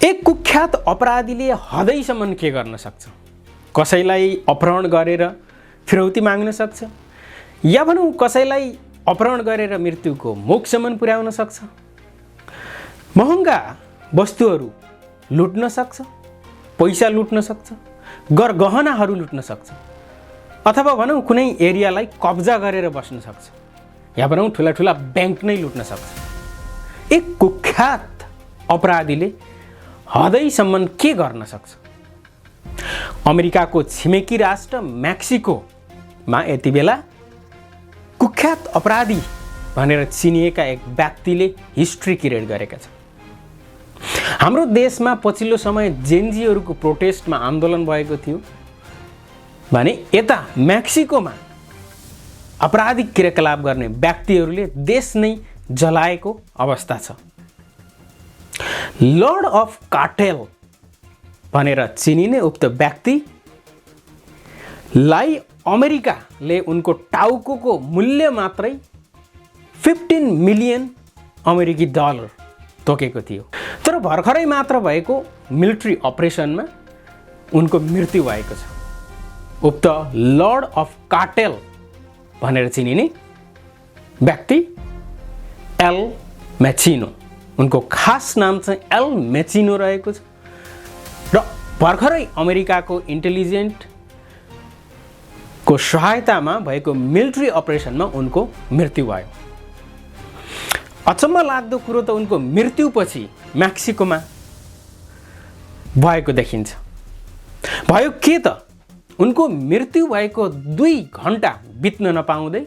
एक कुख्यात अपराधीले हदैसम्म के गर्न सक्छ? कसैलाई अपहरण गरेर फिरौती माग्न सक्छ, या भनौँ कसैलाई अपहरण गरेर मृत्युको मुखसम्म पुर्याउन सक्छ, महँगा वस्तुहरू लुट्न सक्छ, पैसा लुट्न सक्छ, गहनाहरू लुट्न सक्छ, अथवा भनौँ कुनै एरियालाई कब्जा गरेर बस्न सक्छ, या भनौँ ठुला ठुला ब्याङ्क नै लुट्न सक्छ। एक कुख्यात अपराधीले हदैसम्म के गर्न सक्छ? अमेरिकाको छिमेकी राष्ट्र मेक्सिकोमा यति बेला कुख्यात अपराधी भनेर चिनिएका एक व्यक्तिले हिस्ट्री क्रिएट गरेका छन्। हाम्रो देशमा पछिल्लो समय जेनजीहरूको प्रोटेस्टमा आन्दोलन भएको थियो भने यता मेक्सिकोमा आपराधिक क्रियाकलाप गर्ने व्यक्तिहरूले देश नै जलाएको अवस्था छ। लर्ड अफ कार्टेल भनेर चिनिने उक्त व्यक्तिलाई अमेरिकाले उनको टाउको मूल्य मात्रै 15 मिलियन अमेरिकी डलर तोकेको थियो। तर भर्खरै मात्र भएको मिलिट्री अपरेसनमा उनको मृत्यु भएको छ। उक्त लर्ड अफ कार्टेल भनेर चिनिने व्यक्ति एल मेचिनो, उनको खास नाम चाहिँ एल मेचिनो रहेको छ र भर्खरै अमेरिकाको इन्टेलिजेन्टको सहायतामा भएको मिलिट्री अपरेसनमा उनको मृत्यु भयो। अचम्म लाग्दो कुरो त उनको मृत्युपछि मेक्सिकोमा भएको देखिन्छ। भयो के त उनको मृत्यु भएको 2 घण्टा बित्न नपाउँदै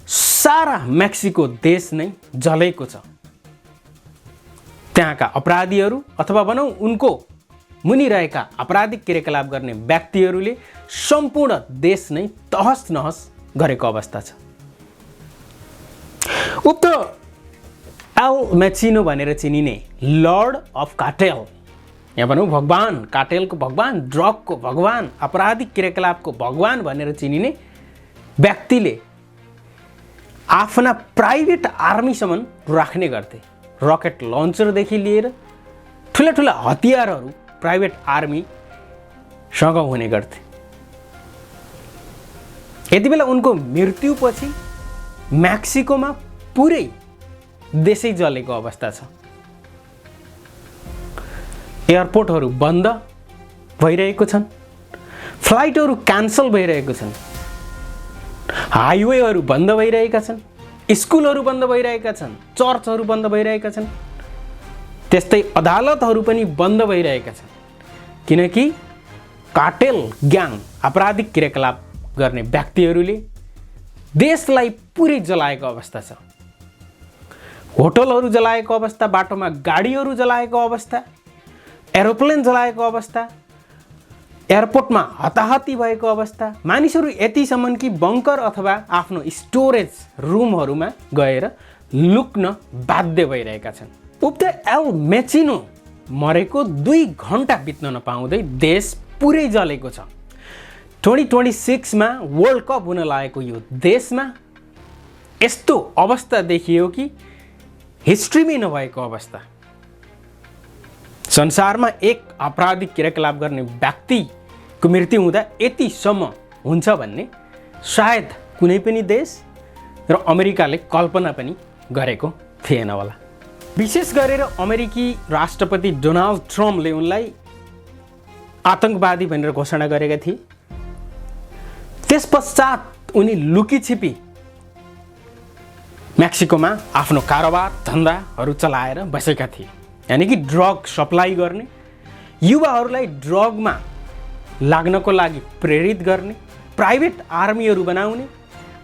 सारा मेक्सिको देश नै जलेको छ। त्यहाँका अपराधीहरू अथवा भनौँ उनको मुनि रहेका आपराधिक क्रियाकलाप गर्ने व्यक्तिहरूले सम्पूर्ण देश नै तहस नहस गरेको अवस्था छ। उक्त एल मेचिनो भनेर चिनिने लर्ड अफ कार्टेल, यहाँ भनौँ भगवान, कार्टेलको भगवान, ड्रगको भगवान, आपराधिक क्रियाकलापको भगवान भनेर चिनिने व्यक्तिले आफ्ना प्राइभेट आर्मीसम्म राख्ने गर्थे। रकेट लन्चरदेखि लिएर ठुला ठुला हतियारहरू प्राइभेट आर्मीसँग हुने गर्थे। यति बेला उनको मृत्युपछि मेक्सिकोमा पुरै देशै जलेको अवस्था छ। एयरपोर्टहरू बन्द भइरहेको छन्, फ्लाइटहरू क्यान्सल भइरहेको छन्, हाइवेहरू बन्द भइरहेका छन्, स्कुलहरू बन्द भइरहेका छन्, चर्चहरू बन्द भइरहेका छन्, त्यस्तै अदालतहरू पनि बन्द भइरहेका छन्। किनकि कार्टेल ग्याङ आपराधिक क्रियाकलाप गर्ने व्यक्तिहरूले देशलाई पुरै जलाएको अवस्था छ। होटलहरू जलाएको अवस्था, बाटोमा गाडीहरू जलाएको अवस्था, एरोप्लेन जलाएको अवस्था, एयरपोर्टमा हताहती भएको अवस्था, मानिसहरू यतिसम्म कि बङ्कर अथवा आफ्नो स्टोरेज रुमहरूमा गएर लुक्न बाध्य भइरहेका छन्। उक्त एल मेचिनो मरेको 2 घण्टा बित्न नपाउँदै देश पुरै जलेको छ। 2026मा वर्ल्ड कप हुन लागेको यो देशमा यस्तो अवस्था देखियो कि हिस्ट्रीमै नभएको अवस्था। संसारमा एक आपराधिक क्रियाकलाप गर्ने व्यक्तिको मृत्यु हुँदा यतिसम्म हुन्छ भन्ने सायद कुनै पनि देश र अमेरिकाले कल्पना पनि गरेको थिएन होला। विशेष गरेर अमेरिकी राष्ट्रपति डोनाल्ड ट्रम्पले उनलाई आतंकवादी भनेर घोषणा गरेका थिए। त्यसपश्चात उनी लुकीछिपी मेक्सिकोमा आफ्नो कारोबार धन्दाहरू चलाएर बसेका थिए। यानी कि ड्रग सप्लाई गर्ने, युवाहरूलाई ड्रगमा लाग्नको लागि प्रेरित गर्ने, प्राइभेट आर्मीहरू बनाउने,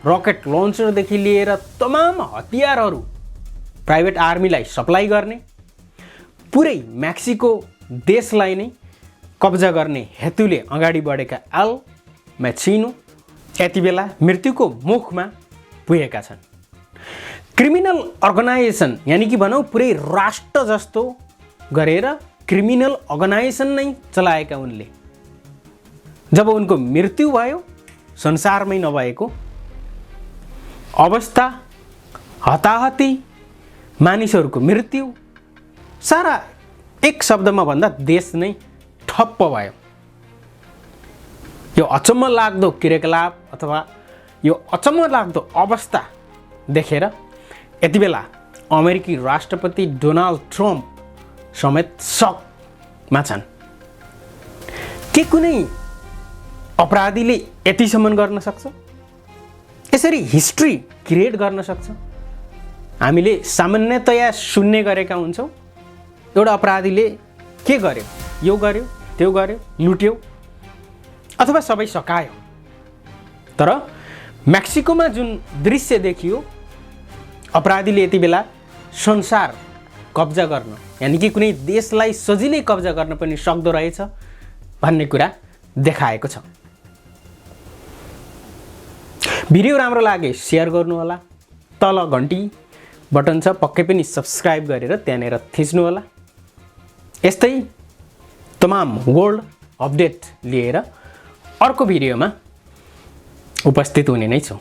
रकेट लन्चरदेखि लिएर तमाम हतियारहरू प्राइभेट आर्मीलाई सप्लाई गर्ने, पुरै मेक्सिको देशलाई नै कब्जा गर्ने हेतुले अगाडि बढेका एल मेचिनो यति बेला मृत्युको मुखमा पुगेका छन्। क्रिमिनल अर्गनाइजेसन यानी कि भनौँ पुरै राष्ट्र जस्तो गरेर क्रिमिनल अर्गनाइजेसन नै चलाएका उनले जब उनको मृत्यु भयो, संसारमै नभएको अवस्था, हताहती, मानिसहरूको मृत्यु, सारा एक शब्दमा भन्दा देश नै ठप्प भयो। यो अचम्म लाग्दो क्रियाकलाप अथवा यो अचम्म लाग्दो अवस्था देखेर यति बेला अमेरिकी राष्ट्रपति डोनाल्ड ट्रम्प समेत सकमा छन्। के कुनै अपराधीले यतिसम्म गर्न सक्छ? यसरी हिस्ट्री क्रिएट गर्न सक्छ? हामीले सामान्यतया सुन्ने गरेका हुन्छौँ एउटा अपराधीले के गर्यो, यो गर्यो, त्यो गर्यो, लुट्यो अथवा सबै सकायो। तर मेक्सिकोमा जुन दृश्य देखियो, अपराधीले यति बेला संसार कब्जा गर्न यानि कि कुनै देशलाई सजिलै कब्जा गर्न पनि सक्दो रहेछ भन्ने कुरा देखाएको छ। भिडियो राम्रो लागे शेयर गर्नु होला, तल घन्टी बटन छ पक्कै पनि सब्स्क्राइब गरेर त्यहाँनेर थिच्नु होला। यस्तै तमाम वर्ल्ड अपडेट लिएर अर्को भिडियोमा उपस्थित हुने नै छु।